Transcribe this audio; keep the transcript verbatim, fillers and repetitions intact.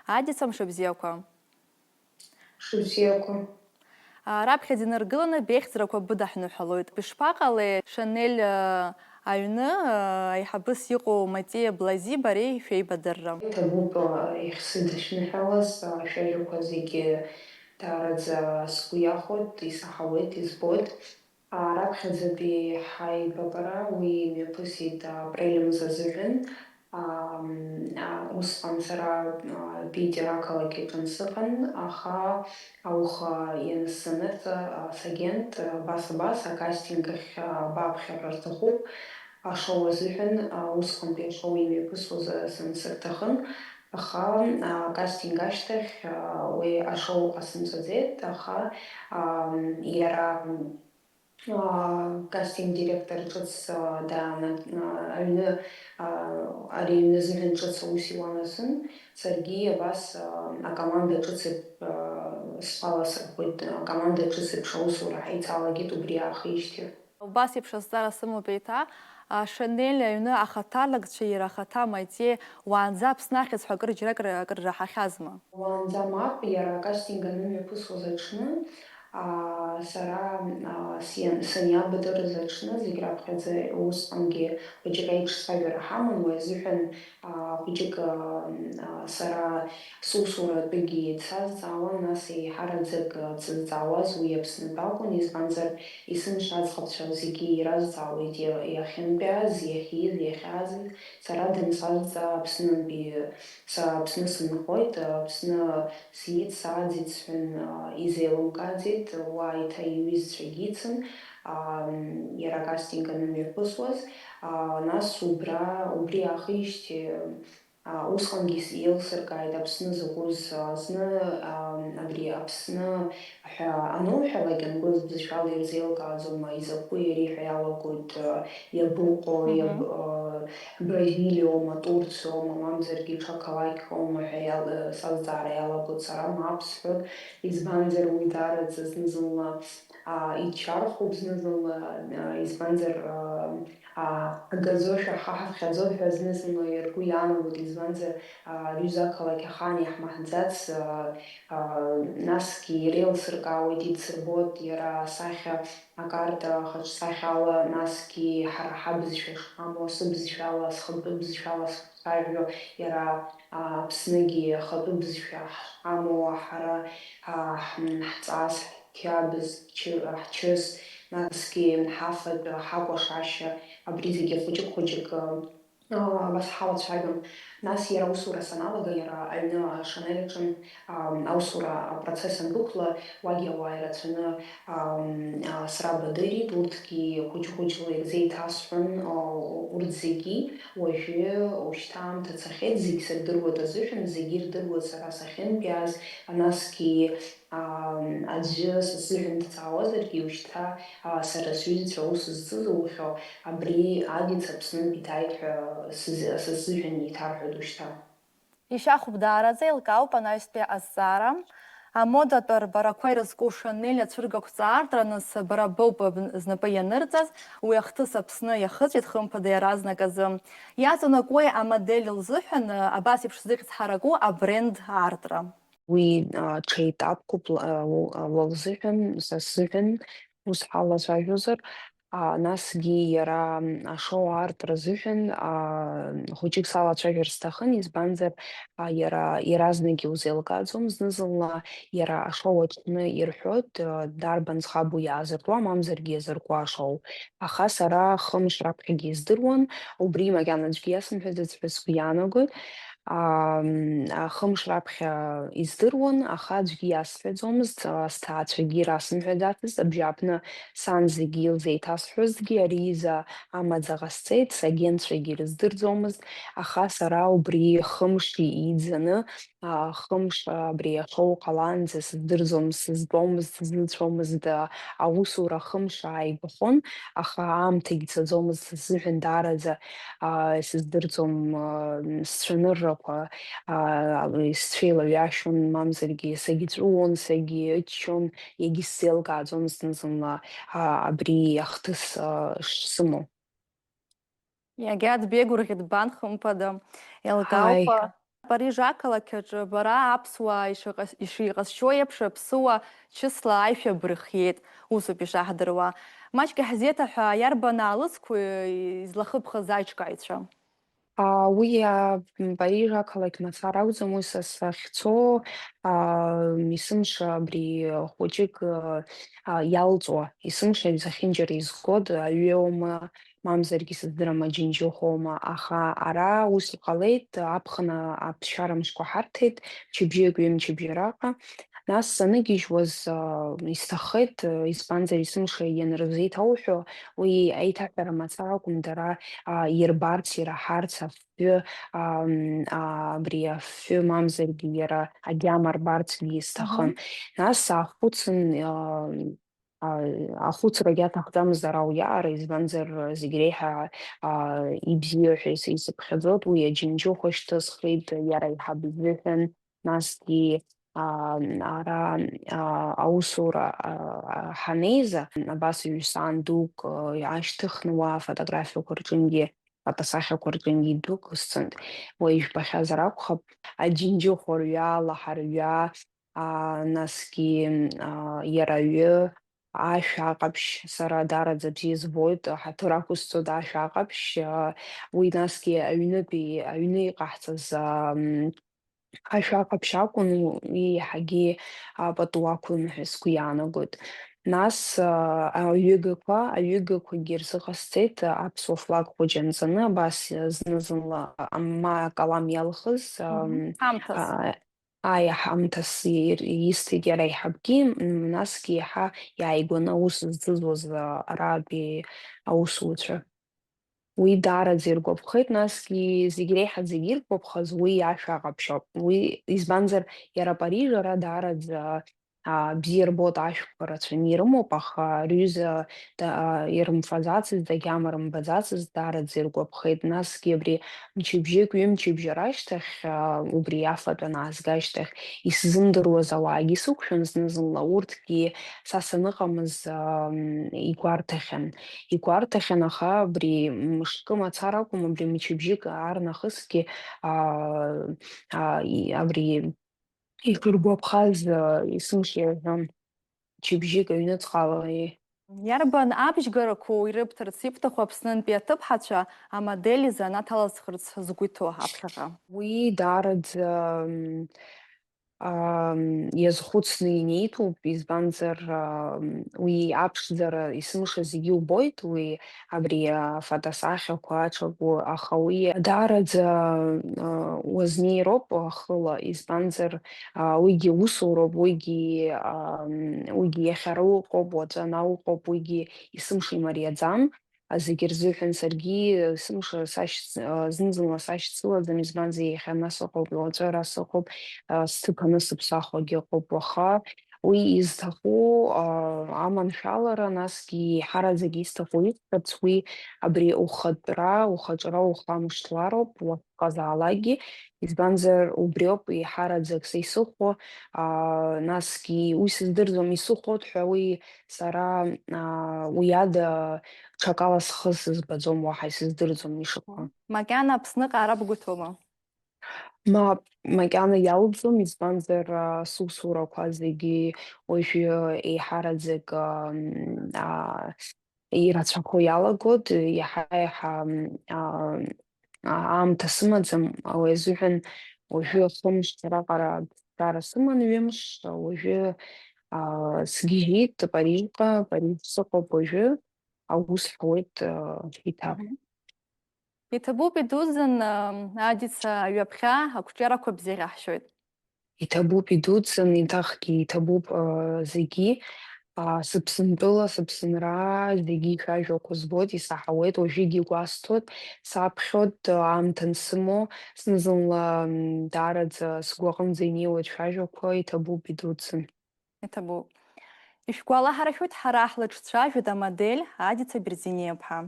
Адица, мшыбзиақәа! Мшыбзиақәа! Раԥхьаӡа инаргыланы беихьӡарақәа быдаҳныҳәалоит. Бышԥаҟалеи, Шанель аҩны аиҳабыс иҟоу Матиа Блази бареи шәеибадырра? Иҭабуп ихсыдышәныҳәалаз, шәажәақәа зегьы даараӡа сгәы иахәоит, исаҳауеит, избоит. Раԥхьаӡатәи ҳаибабара уи мҩаԥысит апрель мза азыҳәан. Усҟан сара Питер ақалақь аҿы сыҟан, аха ауха ианысзанырҵа, сагент, абас-абас акастинг ахь баԥхьар рҭахуп, ашоу азыҳәан, усҟантәи ашоу имҩаԥысуаз сымцар рҭахын, аха акастинг ашьҭахь уи ашоу ҟасымҵаӡеит, аха иара Кастинг директор ҿыц даана, аҩны, ари аҩны азыҳәан ҿыц аус иуан азын, саргьы абас акоманда ҿыц еип-, схала сырхәит, акоманда ҿыц еиԥш аусура ҳаицалагеит убри аахижьҭеи. Убас еиԥш азҵаара сымоуп еиҭа, Шанель аҩны ахаҭарнакцәа иара ахаҭа Матиа уаанӡа Аԥсны ахьӡ ҳәа акыр џьара акыр, акыр раҳахьазма? Уаанӡа мап, иара акастинг анымҩаԥысуаз аҽны, аа, сара, аа, сиан-, саниабадырыз аҽны, зегь раԥхьаӡа усҟангьы хәыҷык аиҿцәажәара ҳаман, уи азыҳәан, аа, хәыҷык, аа, сара сусуратәыгьы дсазҵаауан, нас еиҳараӡак дсызҵаауаз уи Аԥснытә акәын, избанзар, есымша аӡӷабцәа зегьы иразҵаауеит иа-, иахьынтәааз, иахьиз, иахьааӡаз, сара дансазҵаа Аԥснынтәи Са Аԥсны сынхоит, Аԥсны сиит, сааӡеит сҳәан, изеилымкааӡеит, уа еиҭа иҩызцәагьы ицын, иара акастинг анымҩаԥысуаз, нас убра, убри аахижьҭеи, усҟангьы еилсыркааит Аԥсны закәыз, зны абри Аԥсны ҳәа ануҳәалак, ангәыз бызшәала ирзеилкааӡом, изакәи ари ҳәа иалагоит, иабыҟоу, Мгм. иаб-, а, Бразилиоума, Турциоума, мамзаргьы ҽа қалақьоума ҳәа иал-, сазҵаара иалагоит. Сара мап сҳәоит, избанзар, уи даараӡа зны-зынла, а, иччархәуп, зны-зынла, а, избанзар, а, а, ҳгаӡошәа, ҳа ҳаԥхьаӡоит ҳәа зны-зынла ргәы иаанагоит, избанзар, а, рҩыза ақалақь ахаан иаҳмаҳаӡац, а, а, насгьы иреилсыркаауеит, идсырбоит иара асахьа, акарта хаҿсахьала, насгьы ҳара ҳабызшәа шҳамоу, сыбызшәала, схатәы бызшәала схцәажәо, иара, а, Аԥсныгьы ахатәы бызшәа ҳамоу, ҳара, а, ҳм-, ҳҵас, ҳқьабз, ҳчы-, ҳчыс, насгьы ҳафатә, ҳакәашашьа, абри зегьы хәыҷык-хәыҷык, а, Абас ҳалацәажәон. Нас иара аусура саналага, иара аҩны ашанель аҿы, ам, аусура апроцесс андәықәла, уагьы ауаа ирацәаны, ам, а, срабадырит, урҭгьы хәыҷы-хәыҷла ирзеиҭасҳәон, а, урҭ зегьы, уажәы, ушьҭа аамҭа цахьеит, зегь сырдыруеит азыҳәан, зегьы ирдыруеит сара сахьынтәааз, насгьы, Ам, аӡәы са сзыҳәан дҵаауазаргьы, ушьҭа, а, сара сҩызцәа аус ззызухьоу, абри Адица Аԥснынтә иҭааит ҳәа сыз-, са сзыҳәан еиҭарҳәоит ушьҭа. Ишьахәуп даараӡа, еилкаауп анаҩстәи азҵаара. Амодатә арбарақәа ирызку Шанель ацәыргақәҵа аартра аныс бара боуп бн-, знапы ианырҵаз, уи ахҭыс Аԥсны иахыҵәеит хымԥада иаразнак азы. Иаҵанакуеи амодель лзыҳәан абас еиԥш зыхьӡ ҳараку абренд аартра? Уи, а, ҽа етапқәоуп, а, у-, а, уа лзыҳәан, са сзыҳәан, ус ҳалацәажәозар, а, насгьы иара, м, ашоу аартра азыҳәан, а, хәыҷык салацәажәар сҭахын, избанзар, а, иара иаразнак иузеилкааӡом, зны-зынла иара ашоу аҿы ирҳәоит, а, дарбан ӡӷабу иаазыртуа, мамзаргьы иазыркуа ашоу. Аха сара хымш раԥхьагьы издыруан, убри макьана аӡәгьы иасымҳәаӡац ҳәа сгәы иаанагоит. Ам, а, хымш раԥхьа издыруан, аха аӡәгьы иасҳәаӡомызт, а, сҭаацәагьы расымҳәаӡацызт, абжьааԥны сан зегьы илзеиҭасҳәозгьы ари иза амаӡа ҟасҵеит, сагентцәагьы ирыздырӡомызт, аха сара убри хымш иӡаны, а, хымш абри ашоу ҟалаанӡа сыздырӡом, сызтәомызт, сзыцәомызт, а, аусура хымш ааигәахон, аха аамҭагьы цаӡомызт, сзыҳәан даараӡа, а, сыздырӡом, а, сцәаныррақәа, а, сцәеилаҩашьон, мамзаргьы сагьҵәыуон, сагьыччон, иагьысзеилкааӡомызт зны-зынла, а, абри ахҭыс, а, шсымоу. Иагьа дбеигәырӷьеит, бан, хымԥада, еилкаауп. Ҳаи. Париж ақалақь аҿы бара аԥсуаа ишыҟаз-, ишиҟазшьо еиԥш аԥсыуа чысла аишәа бырхиеит, усоуп ишаҳдыруа. Маҷк иаҳзеиҭаҳәа, иарбан аалыҵқәоу излахыбхыз аиҿкааҩцәа? А, уи, а, м, Париж ақалақь мацара акәӡам, уи са сахьцо, а, м, есымша абри хәыҷык, а, а, иалҵуа, есымша зехьынџьара изгоит, аҩы аума, мамзаргьы сыздырам, аџьынџьыхәа аума, аха ара ус иҟалеит, аԥхын аԥсшьара мшқәа ҳарҭеит, мчыбжьык, ҩымчыбжьараҟа. Нас саныгьежьуаз, а, исҭаххеит, а, избанзар, есымша ианырзеиҭауҳәо, уи аиҭаҳәара мацара акәым, дара, а, ирбарц, ираҳарц, афҩы, ам, а, абри афҩы мамзаргьы иара агьама рбарцгьы исҭахын. Мгм. Нас саахәыцын, а, а, ахәыцрагьы аҭахӡамызт ара уиаара, избанзар, зегь реиҳа, а, ибзиоу ҳәа ис-, исыԥхьаӡоит, уи аџьынџьыхәа шьҭысхит, иара аиҳаб изыҳәан, насгьы, а, ара, а, аусура, а, а, ҳанеиза, абас ҩ-саан дук, а, ашьҭыхны уа афотографиақәа рҿынгьы, афотосахьақәа рҿынгьы идәықәсҵан, уа ижәбахьазар акәхап, аџьынџьыхәа рҩа, лаҳа рҩа, а, насгьы, а, иара аҩы, ашә аҟаԥшь, сара даараӡа бзиа збоит, ҳаҭыр ақәысҵоит ашә аҟаԥшь, а, уи насгьы аҩнытәи, аҩны иҟаҳҵаз, ам, ашә аҟаԥшь акәын, уи еиҳагьы, а, пату ақәын ҳәа сгәы иаанагоит. Нас, а, аҩыгақәа, аҩыгақәагьы рзыҟасҵеит, а, аԥсуа флаг хәыҷы анҵаны, абас, а, зны-зынла, а, ма акалам иалхыз, Мгм. ам, Ҳамҭас. а, Аиаҳа аамҭас ир-, исҭеит иара аиҳабгьы, м, насгьы иаҳа иааигәаны аус зӡыӡуаз, а, аратәи аусуцәа. Уи даараӡа иргәаԥхеит, насгьы зегь реиҳа зегь иргәаԥхаз уи ашә аҟаԥшь ауп. Уи, избанзар, иара Париж ара даараӡа, а, бзиа рбоит, ашәқәа рацәаны ирымоуп, аха рҩыза да-, а, ирымфаӡацызт, агьама рымбаӡацызт, даараӡа иргәаԥхеит. Насгьы абри мчыбжьык, ҩымчыбжьа рашьҭахь, а, убри афатә анаазга ашьҭахь, исзымдыруаз ауаагьы сықәшәон зны-зынла, урҭгьы са саныҟамыз, ам, игәарҭахьан. Игәарҭахьан, аха абри мышкы мацара акәым, абри мчыбжьык аарнахысгьы, а, а, и-, абри ишыргәаԥхаз, а, есымша иҳәон. Мчыбжьык аҩныҵҟала, еи. Иарбан абжьгарақәоу ирыбҭарц ибҭаху Аԥснынтәи аҭыԥҳацәа амодели занааҭ алазхырц згәы иҭоу аԥхьаҟа? Уи даараӡа, м, ам, иазхәыцны инеитәуп, избанзар, ам, уи аԥшӡара есымша зегьы убоит, уи абри афотосахьақәа аҽаку, аха уи даараӡа, а, уазнеироуп хыла, избанзар, а, уигьы усуроуп, уигьы, ам, уигьы иахьа ара уҟоуп, уаҵәы ана уҟоуп, уигьы есымша имариаӡам. А, зегьы рзыҳәан саргьы есымша сашьц-, а, зны-зынла сашьцылаӡам, избанзар, иахьа ана сыҟоуп, уаҵәы ара сыҟоуп, а, сҭыԥ аны сыԥсахуагьы ыҟоуп, уаха уи изҭаху, а, аманшәалара, насгьы еиҳараӡак исҭаху исҳәарц, уи абри ухатәра, ухаҿра ухамышҭлароуп, уахьҟазаалакгьы, избанзар, убриоуп еиҳараӡак са исыхәо, а, насгьы уи сыздырӡом, исыхәоит ҳәа уи сара, а, уи ада ҽакала схы сызбаӡом, уаҳа исыздырӡом ишыҟоу. Макьана Аԥсныҟа ара бгәы ҭоума? Мап, макьана иалҵӡом, избанзар, а, сусурақәа зегьы уажәы еиҳараӡак, ам, а, ирацәахо иалагоит, иаҳа-иаҳа, м, а, а, аамҭа сымаӡам, уи азыҳәан уажәы хымш раҟара ԥсшьара сыман, ҩымш, уажәы, а, сгьежьит Парижҟа, Париж сыҟоуп уажәы, аус ҳуеит, а, иҭаб. Мгм. Иҭабуп идуӡӡан, а, Адица, ҩаԥхьа ақәҿиарақәа бзиа ҟаҳшьоит. Иҭабуп идуӡӡан, еиҭахгьы иҭабуп, а, зегьы, а, сыԥсынтәыла, сыԥсынра, зегьы ишәажәақәа збоит, исаҳауеит, уажәыгьы игәасҭоит, саԥхьоит, а, аамҭа ансымоу, зны-зынла, м, даараӡа сгәы аҟынӡа инеиуеит шәажәақәа, иҭабуп идуӡӡан. Иҭабуп. Ишәгәалаҳаршәоит, ҳара ҳлаҿцәажәеит амодель Адица Берзиниа-ԥҳа.